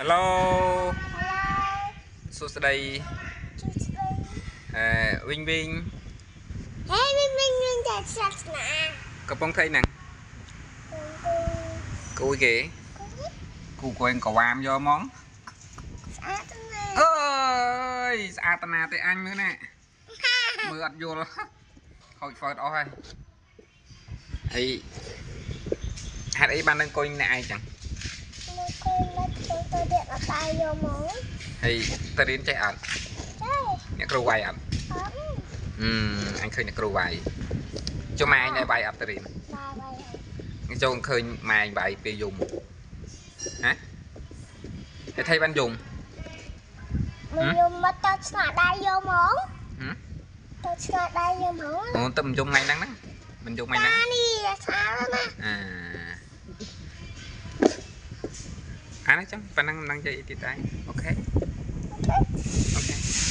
Hello សួស្តី អឺវិញវិញ ហេ វិញវិញវិញ តែសាសនា កំពុងធ្វើហ្នឹង គូយគេគូគួយកវ៉ាមយកហ្មង ស្អាតណា អើយ ស្អាតណាទេ អញមើលណា មើលអត់យល់ ខូចហ្វឺតអស់ហើយ ហើយហេតុអីបាននឹងអង្គុយអ្នកឯងចឹង? មកអង្គុយមកទៅរៀនអត់បាយយកហ្មង ហើយទៅរៀនចេះអត់? ចេះ អ្នកគ្រូវាយអត់? អត់ អឺអញឃើញអ្នកគ្រូវាយ ចុះម៉ែឯងដែរវាយអត់ទៅរៀន? បាយវាយ ចូលឃើញម៉ែឯងវាយពេលយំហ៎ តែថៃបានយំ មិនយំ មកទៅឆ្លាដៃយកហ្មង ទៅឆ្លាដៃយកហ្មង អូ ទៅមិនយំថ្ងៃហ្នឹងណា មិនយំថ្ងៃហ្នឹង នេះស្អាតណា អាអានេះចឹងប៉ុណ្ណឹង មិនដឹងនិយាយអីទៀតដែរ។ អូខេ។